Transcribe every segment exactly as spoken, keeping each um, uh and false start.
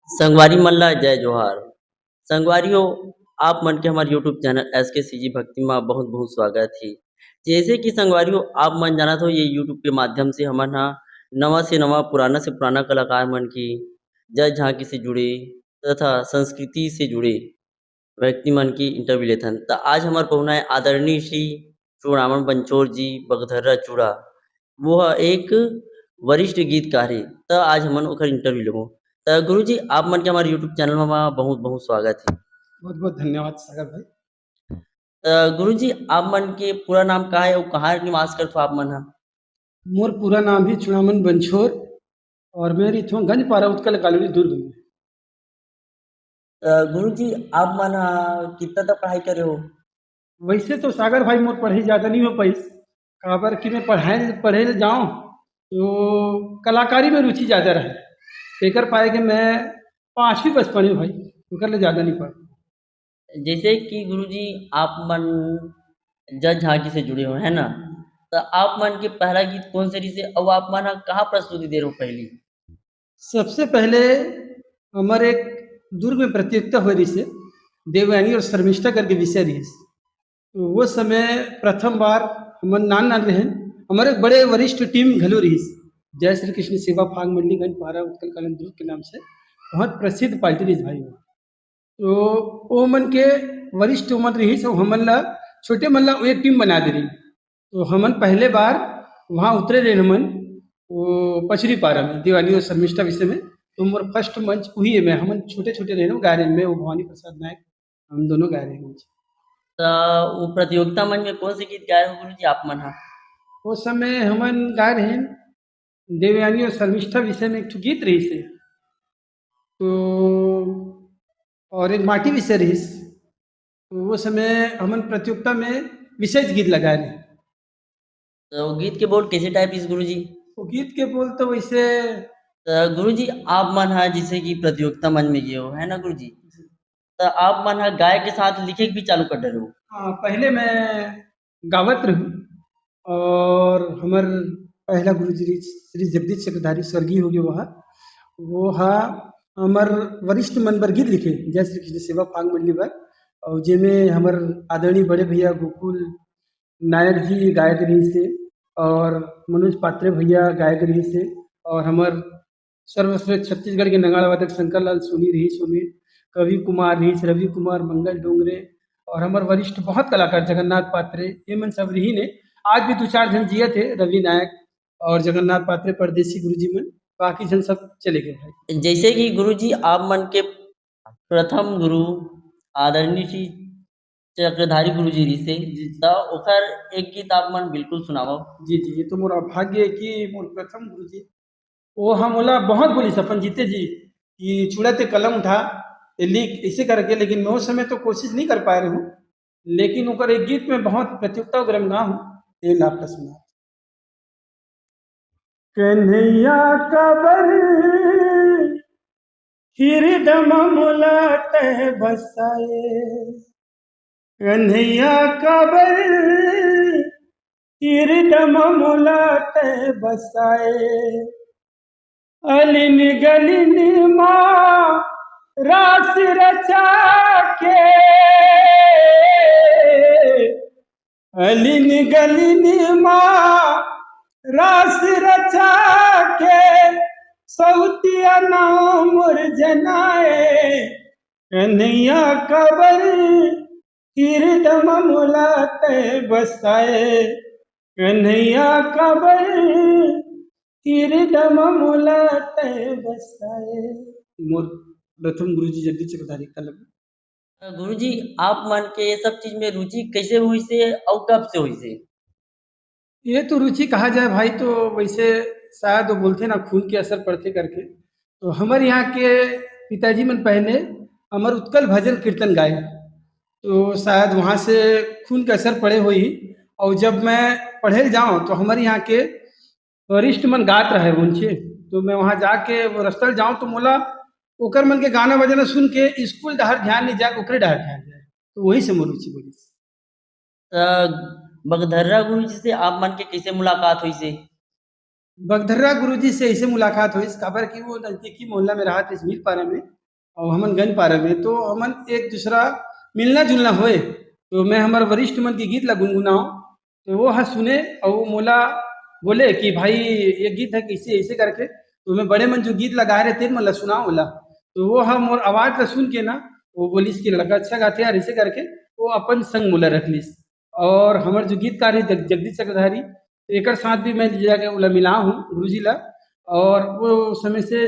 संगवारी मन ला जय जोहार। संगवारी हो, आप मन के हमर YouTube चैनल एस के सी जी भक्ति मा बहुत बहुत स्वागत हे। जैसे कि संगवारी हो, आप मन जानत हो, ये YouTube के माध्यम से हमन हा नवा से नवा, पुराना से पुराना कलाकार मन की जय झांकी से जुड़े तथा संस्कृति से जुड़े व्यक्ति मन की इंटरव्यू लेथन। त आज हमर पहुना है आदरणीय श्री चूड़ामन पंचोर जी, बगधर्रा चूड़ा। वो ह एक वरिष्ठ गीतकार हे, त आज हमन ओकर इंटरव्यू लेबो। त गुरुजी, आप मन के हमर YouTube चैनल मा बहुत बहुत स्वागत हे। बहुत बहुत धन्यवाद सागर भाई। त गुरुजी, आप मन के पूरा नाम का है अउ कहाँ निवास करथो आप मन ह? मोर पूरा नाम ही चुड़ामन बंछोर और मैं रहिथों गंजपारा उत्कल कॉलोनी दुर्ग में। त गुरुजी, आप मन ह कितना तक पढ़ाई करे हो? वैसे तो सागर भाई, मोर पढ़ाई ज्यादा नहीं हो पाइस, काबर कि मैं पढ़ाई पढ़े ले जाऊं तो कलाकारी में रुचि ज्यादा रहे, तेकर पाए के मैं पांचवी बस पढ़े भाई, ओकर ले ज्यादा नहीं पढ़। जैसे कि गुरुजी, आप मन जज झांकी से जुड़े हो, है ना? तो आप मन के पहला गीत कौन से रहिसे, अउ आप मन ह कहाँ प्रस्तुति दे रहे हो पहली? सबसे पहले हमर एक दुर्ग में प्रतियोगिता होए रहिसे, देवयानी और शर्मिष्ठा करके विषय रहिस। तो वो समय प्रथम बार हमन नान नान रहेन, हमर एक बड़े वरिष्ठ टीम घलो रहिस, जय श्री कृष्ण सेवा फाग मंडली गंजपारा उत्कल कॉलोनी दुर्ग के नाम से, बहुत प्रसिद्ध पार्टी रहिस भाई वो। तो ओ मन के वरिष्ठ उमर रहिस, अउ हमन ला, छोटे मन ला एक टीम बना दे रही। तो हमन पहले बार वहाँ उतरे रहे हमन, वो पचरी पारा में, दीवानी और शर्मिष्ठा विषय में। तो मोर फर्स्ट मंच वही है, मैं, हमन छोटे छोटे रहे गा रहे, मैं वो भवानी प्रसाद नायक, हम दोनों गा रहे मंच। तो वो प्रतियोगिता मंच में कौन से गीत गाए हो गुरुजी आप मन हा? वो समय हमन गा रहे देवयानी और शर्मिष्ठा विषय में एक ठो गीत रहिसे, तो और एक माटी विषय रहिस। तो वो समय हमन प्रतियोगिता में विशेष गीत लगाए रहे। तो गीत के बोल कैसे टाइप इस गुरुजी? वो गीत के बोल तो वैसे तो गुरुजी, आप मन हा जैसे कि प्रतियोगिता मंच में गए हो, है ना गुरुजी? तो आप मन हा गाय के साथ लिखे भी चालू कर डरे हो? हाँ, पहले मैं गावत रहूँ और हमर पहला गुरु जी श्री जगदीश चक्रधारी स्वर्गीय हो गए, वह वो हा हमर वरिष्ठ मन बर गीत लिखे, जय श्री कृष्ण सेवा फाग मंडली बर, और जेमे हमर आदरणीय बड़े भैया गोकुल नायक जी गायक रहिसे और मनोज पात्रे भैया गायक रहिसे और हमर सर्वश्रेष्ठ छत्तीसगढ़ के नगाड़ा वादक शंकर लाल सोनी रहिस, ओमे कवि कुमार रहिस, रवि कुमार, मंगल डोंगरे और हमर वरिष्ठ बहुत कलाकार जगन्नाथ पात्रे, ये मन सब रही ने। आज भी दो चार झन जियत हे, रवि नायक और जगन्नाथ पात्रे परदेसी गुरुजी मन, बाकी झन सब चले गए भाई। जैसे कि गुरुजी आप मन के प्रथम गुरु आदरणीय श्री चक्रधारी गुरुजी रहिसे, जी, जी। त ओकर एक गीत आप मन बिल्कुल सुनावव। जी, जी, ये तो मोर भाग्य है कि मोर प्रथम गुरुजी, वो हम ओला बहुत बोलिस अपन जीते जी कि चूड़ा ते कलम उठा, ते लिख, इसे करके, लेकिन मैं उस समय तो कोशिश नहीं कर पाए रहूँ, लेकिन ओकर एक गीत में बहुत प्रतियोगिता वगैरह में गा हूँ, ये ला आपका सुना। कन्हैया काबर हिरदम मोला तह बसाए, कन्हैया काबर हिरदम मोला तह बसाए, अलिन गलिन मा रास रचा के, अलिन गलिन मा रास रचा के, सौतिया नाम मोर जनाए, कन्हैया काबर हिरदम मोला तय बसाए, कन्हैया काबर हिरदम मोला तय बसाए। मोर प्रथम गुरुजी जगदीश चक्रधारी कलम। गुरुजी, आप मन के ये सब चीज में रुचि कैसे होइसे अउ कब से होइसे? ये तो रुचि कहा जाए भाई, तो वैसे शायद वो बोलते ना, खून के असर पड़ते करके। तो हमर यहाँ के पिताजी मन पहले हमर उत्कल भजन कीर्तन गाए, तो शायद वहाँ से खून के असर पड़े होही। और जब मैं पढ़े ल जाऊँ तो हमर यहाँ के वरिष्ठ मन गात रहे उनसे, तो मैं वहाँ जाके वो रस्ता ल जाऊँ तो मोला ओकर मन के गाना बजाना सुन के स्कूल डहर ध्यान नहीं जाए, ओकरे डहर ध्यान जाए, तो वहीं से मोर रुचि बढ़िस। त बगधर्रा गुरुजी से आप मन के कैसे मुलाकात होइसे? बगधर्रा गुरुजी से ऐसे मुलाकात होइस, काबर कि वो नजदीकी मोहल्ला में रहत रहिस, मीरपारा में। अउ हमन गंज पारा में, तो हमन एक दूसरा मिलना जुलना होए, तो मैं हमर वरिष्ठ मन के गीत ला गुनगुनाओं, तो वो ह सुने अउ मोला बोले कि भाई, ये गीत है कैसे, ऐसे करके, तो मैं बड़े मन जो गीत ला गाए रहे, तेन मन ला सुनाओ ओला। तो वो ह मोर आवाज ला सुन के ना, वो बोलिस कि लड़का अच्छा गाथे यार, ऐसे करके वो अपन संग मोला रख लिस। और हमर जो गीतकार है जग-, जगदीश चक्रधारी, तो एकर साथ भी मैं जाके ओला मिला हूँ गुरुजी ला। और वो समय से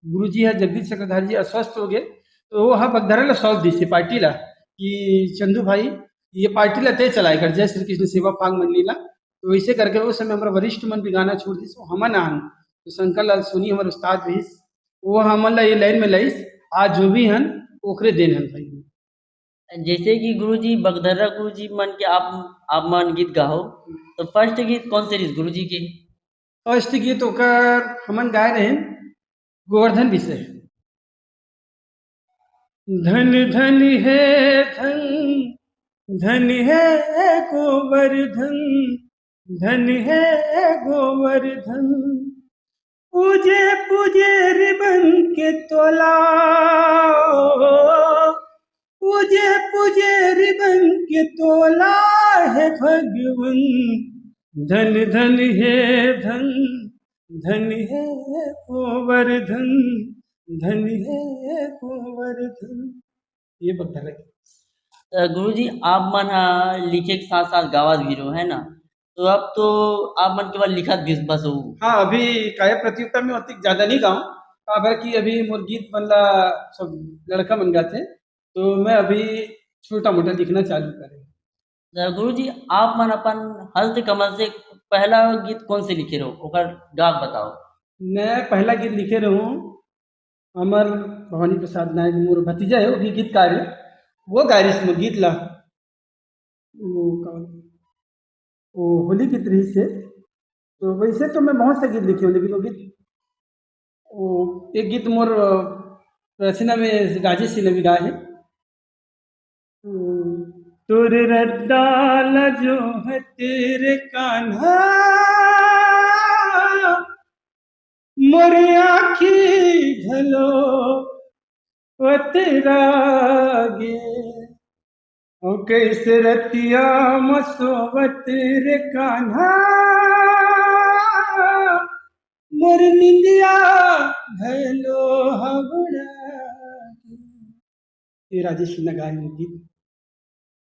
गुरुजी है जगदीश चक्रधारी जी अस्वस्थ हो गए, तो वो ह बगधरा ला सौंप दिस पार्टी ला कि चंदू भाई, ये पार्टी ला तय चलाए कर जय श्री कृष्ण सेवा फाग मंडली ला। तो इसे करके उस समय हमारा वरिष्ठ मन भी गाना छोड़ दिस, वो हमन आन। तो शंकर लाल सोनी हमारे उस्ताद रहिस, वो हमन ला ये लाइन में लाइस। आज जो भी हन, ओकरे देन हन भाई। जैसे कि गुरुजी, बगधर्रा गुरुजी मन के आप, आप मन गीत गाहो, तो फर्स्ट गीत कौन से रहिस गुरुजी के? फर्स्ट गीत ओकर हमन गाए रहेन गोवर्धन विषय। धन धन है धन, धन है गोवर्धन, धन है गोवर्धन। पूजे पूजे रिबन के तोला, पूजे पूजे रिबन के तोला है भगवन। धन धन है धन, धन है गोवर्धन, धन है गोवर्धन। ये बगधरा के। तो गुरुजी, आप मन ह लिखे के साथ साथ गावत भी रहो, है ना? तो अब तो आप मन केवल लिखत भी बस हो। हाँ, अभी काव्य प्रतियोगिता में अतिक ज्यादा नहीं गाऊं, काबर कि अभी मोर गीत मन ला सब लड़का मन गाथे, तो मैं अभी छोटा मोटा लिखना चालू करे। तो गुरुजी, आप मन अपन हस्त कमल से पहला गीत कौन से लिखे रहो, ओकर गा के बताओ। मैं पहला गीत लिखे रहूं अमर भवानी प्रसाद नायक, मोर भतीजा है, वो भी गीतकार है, वो गाय रहिस मोर गीत ला, वो का, वो होली गीत रहिस है। तो वैसे तो मैं बहुत से गीत लिखे हूँ, लेकिन वो गीत, वो एक गीत मोर, अ, रचना में राजेश सिन्हा भी गाए हैं। तोर रद्दा ला जो है तेरे कान्हा, मोर आँखी घलो पतरा गे। ओ कैसे रतिया म सोवत रे कान्हा, मोर निंदिया घलो हबड़ा गे। ये राजेश सिन्हा गाए हुए गीत।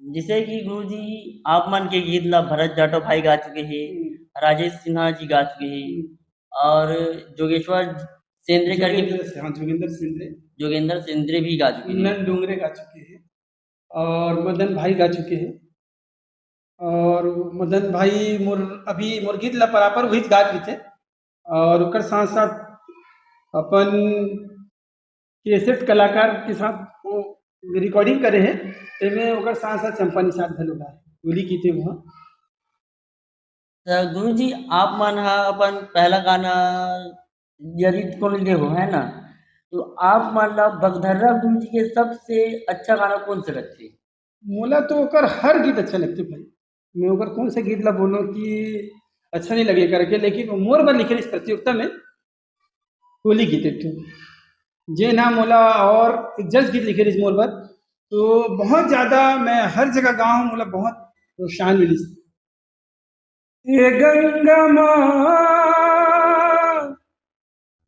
जैसे कि गुरुजी, आप मन के गीत ला भरत जाटो भाई गा चुके हैं, हम्म। राजेश सिन्हा जी गा चुके हैं, हम्म। और जोगेश्वर सेंद्रे करके जोगेंद्र, हाँ, जोगेंद्र सेंद्रे। जोगेंद्र सेंद्रे भी गा चुके हैं। नंद डोंगरे गा चुके हैं और मदन भाई गा चुके हैं। और मदन भाई मोर, अभी मोर गीत ला बराबर वही गात रहिथे। और ओकर साथ साथ अपन कैसेट कलाकार के साथ वो रिकॉर्डिंग करे हैं, तेमे ओकर साथ साथ चंपा निषाद घलो गाए, होली गीत है वहाँ। तो गुरुजी, आप मन ह अपन पहला गाना यदि कोनो ले हो, है ना, तो आप मन ला बगधर्रा गुरुजी के सबसे अच्छा गाना कौन से लगथे? मोला तो ओकर हर गीत अच्छा लगथे भाई। मैं ओकर कौन से गीत ला बोलूं कि अच्छा नहीं लगे करके, लेकिन वो मोर बर लिखे रहिस प्रतियोगिता में होली गीत एक ठो, जे ना मोला और एक जस गीत लिखे रहिस मोर बर, तो बहुत ज्यादा मैं हर जगह गाऊं, मोला बहुत प्रोत्साहन मिलिस। ए गंगा माँ,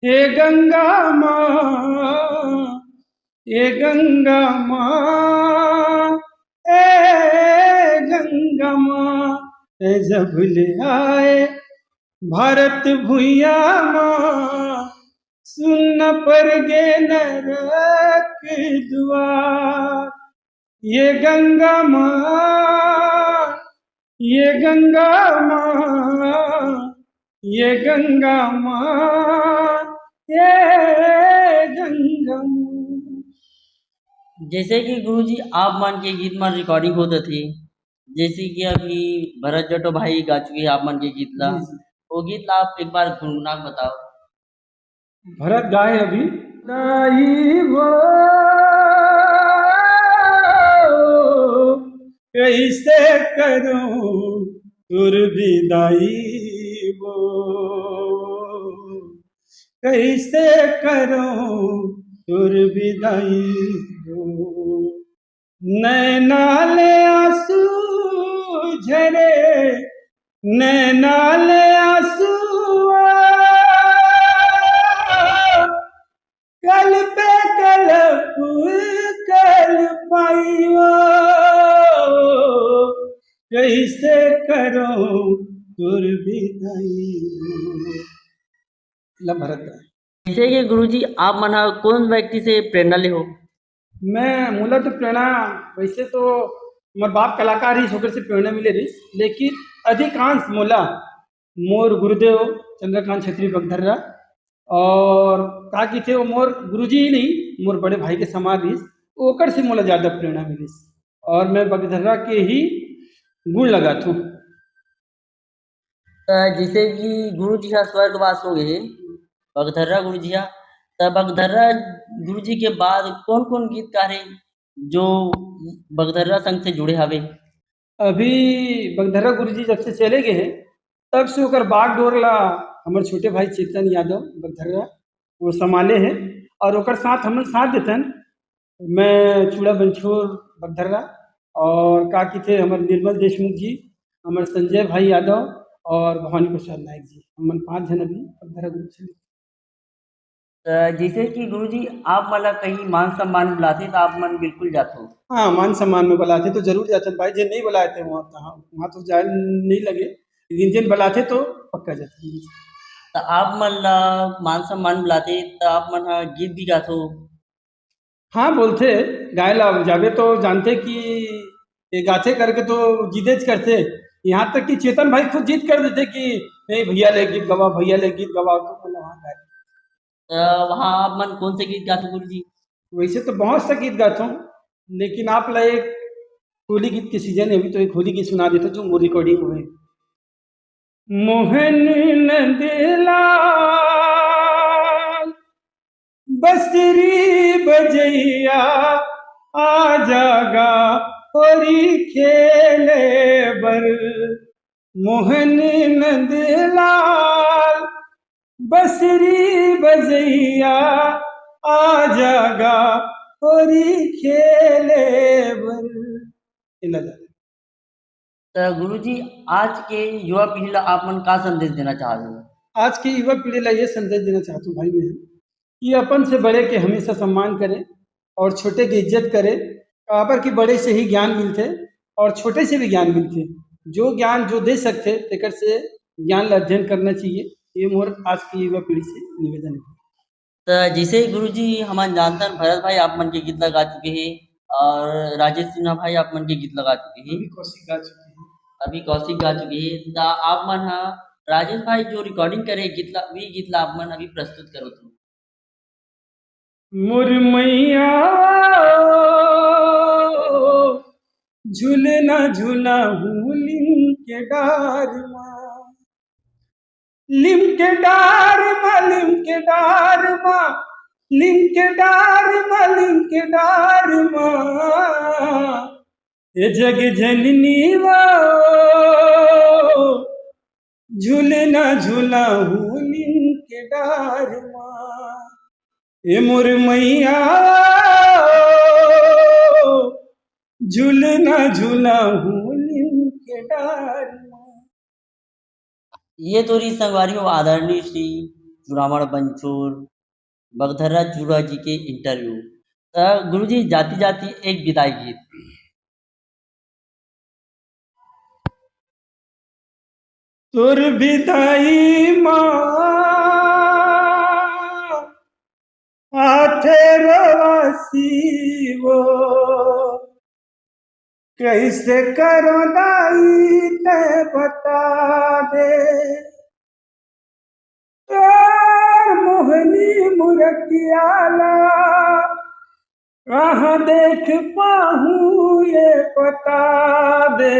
ए गंगा माँ, ए गंगा माँ, ए गंगा माँ, ए जब ले आए भारत भुइया माँ, सुन पर गे नरक दुआर। ये गंगा माँ, ये गंगा माँ, ये गंगा माँ, ये गंगा माँ। जैसे कि गुरुजी, आप मन के गीत मन रिकॉर्डिंग होत रथे, जैसे कि अभी भरत जटो भाई गा चुके हैं आप मन के गीत ला, जी, जी। वो गीत ला आप एक बार गुनगुना के बताओ। भरत गाए अभी। दाई वो कैसे करूं तुर विदाई वो, कैसे करूं तोर बिदाई हो। नैना ले आंसू झरे, नैना ले आंसू, कल पे कल कल पाइयो, कैसे करो तोर बिदाई हो। ला भरत। जैसे कि गुरुजी, आप मन ह कोन व्यक्ति से प्रेरणा ले हो? मैं मोला तो प्रेरणा, वैसे तो मोर बाप कलाकार रहिस, ओकर से प्रेरणा मिले रहिस, लेकिन अधिकांश मोला मोर गुरुदेव चंद्रकांत छेत्री बगधर्रा, और का कहिथे, वो मोर गुरुजी ही नहीं, मोर बड़े भाई के समान रहिस, ओकर से मोला ज्यादा प्रेरणा मिलिस। और मैं बगधर्रा के ही गुण लगाथूं। त जैसे कि गुरु जी ह स्वर्गवास हो गए हे, बगधर्रा गुरु जी ह, त बगधर्रा गुरु जी के बाद कौन-कौन गीतकार हे जो बगधर्रा संघ से जुड़े हवे? अभी बगधर्रा गुरु जी जब से चले गए हैं, तब से ओकर बागडोर ला हमर छोटे भाई चेतन यादव बगधर्रा वो संभाले हे, और ओकर साथ हमन साथ देथन। मैं चूड़ा बंछोर बगधर्रा, और का कहिथे, हमर निर्मल देशमुख जी, हमर संजय भाई यादव और भवानी प्रसाद नायक जी, हमन पांच झन अभी बगधर्रा गुरु जी। त जैसे कि गुरु जी, आप मन ला कहीं मान सम्मान बुलाथे त आप मन बिल्कुल जाथो? हाँ, मान सम्मान में बुलाथे तो जरूर जाथन भाई, जे नहीं बुलाए थे वहाँ, वहाँ तो जाए नहीं लगे, लेकिन जिन बुलाथे तो पक्का जाथन। त आप मन ला मान सम्मान बुलाथे त आप मन ह गीत भी गाथो? हाँ, बोलथे, गाय ला जाबे तो जानथे कि ये गाथे करके तो जिदेच करथे। यहाँ तक कि चेतन भाई खुद जिद कर देथे कि नहीं भैया ले गीत गवा, भैया ले गीत गवा, तो बोला, "हाँ, गाय।" अ, वहाँ आप मन कौन से गीत गाथो गुरु जी? वैसे तो बहुत सा गीत गाता हूँ, लेकिन आप ला एक होली गीत के सीजन है, अभी तो एक होली गीत सुना देता हूँ जो मोर रिकॉर्डिंग हुए। मोहन नंदलाल बसरी बजैया आ जागा होरी खेले बर। मोहन नंदलाल बसरी बजैया आ जागा होरी खेले बर। इला जाने। त गुरुजी, आज के युवा पीढ़ी ला आप मन का संदेश देना चाहत हो? आज के युवा पीढ़ी ला ये संदेश देना चाहत हूँ भाई मैं, कि अपन से बड़े के हमेशा सम्मान करे और छोटे के इज्जत करे। काबर कि बड़े से ही ज्ञान मिलथे और छोटे से भी ज्ञान मिलथे। जो ज्ञान जो दे सकथे, तेकर से ज्ञान ला अध्ययन करना चाहिए। ये मोर आज की युवा पीढ़ी से निवेदन है। त जैसे गुरुजी, हमन जानथन, भरत भाई आप मन के गीत ला गा चुके हे और राजेश सिन्हा भाई आप मन के गीत ला गा चुके हे। अभी कौशिक गा चुके हे। अभी कौशिक गा चुके हे। त आप मन ह राजेश भाई जो रिकॉर्डिंग करे गीत ला, वही गीत ला आप मन अभी प्रस्तुत करो तो। मोर मैया झुलना झुला हूँ लिम के डार मा, लिम के डार मा, लिम के डार मा, लिम के डार मा, लिम के डार मा। ए जग जननी वो झुलना झुला हूँ लिम के डार मा। ए मोर मैया झुलना झुला हूँ लिम के डार मा। ये तो रही संगवारी हो आदरणीय श्री चूड़ामण बंचोर बगधर्रा चूड़ा जी के इंटरव्यू। त गुरुजी, जाति जाति एक विदाई गीत। तोर विदाई मा आथे रवासी वो, कैसे करो दाई ते बता दे। तोर मोहनी मुरतिया ला कहाँ देख पाहूँ ये बता दे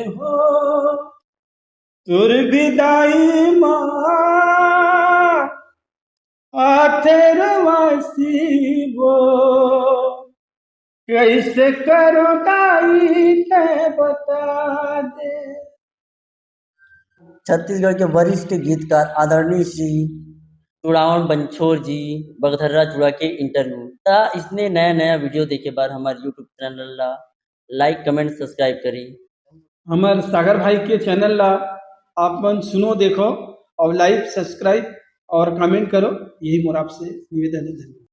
हो। तोर विदाई मा आथे रवासी वो, कैसे करो दाई ते बता दे। छत्तीसगढ़ के वरिष्ठ गीतकार आदरणीय श्री चुड़ावन बंछोर जी, बगधर्रा चुड़ा के इंटरव्यू। त इसने नया नया वीडियो देखे बर हमर यूट्यूब चैनल ला लाइक, कमेंट, सब्सक्राइब करी। हमर सागर भाई के चैनल ला आप मन सुनो, देखो और लाइक, सब्सक्राइब और कमेंट करो, यही मोर आपसे निवेदन है। धन्यवाद।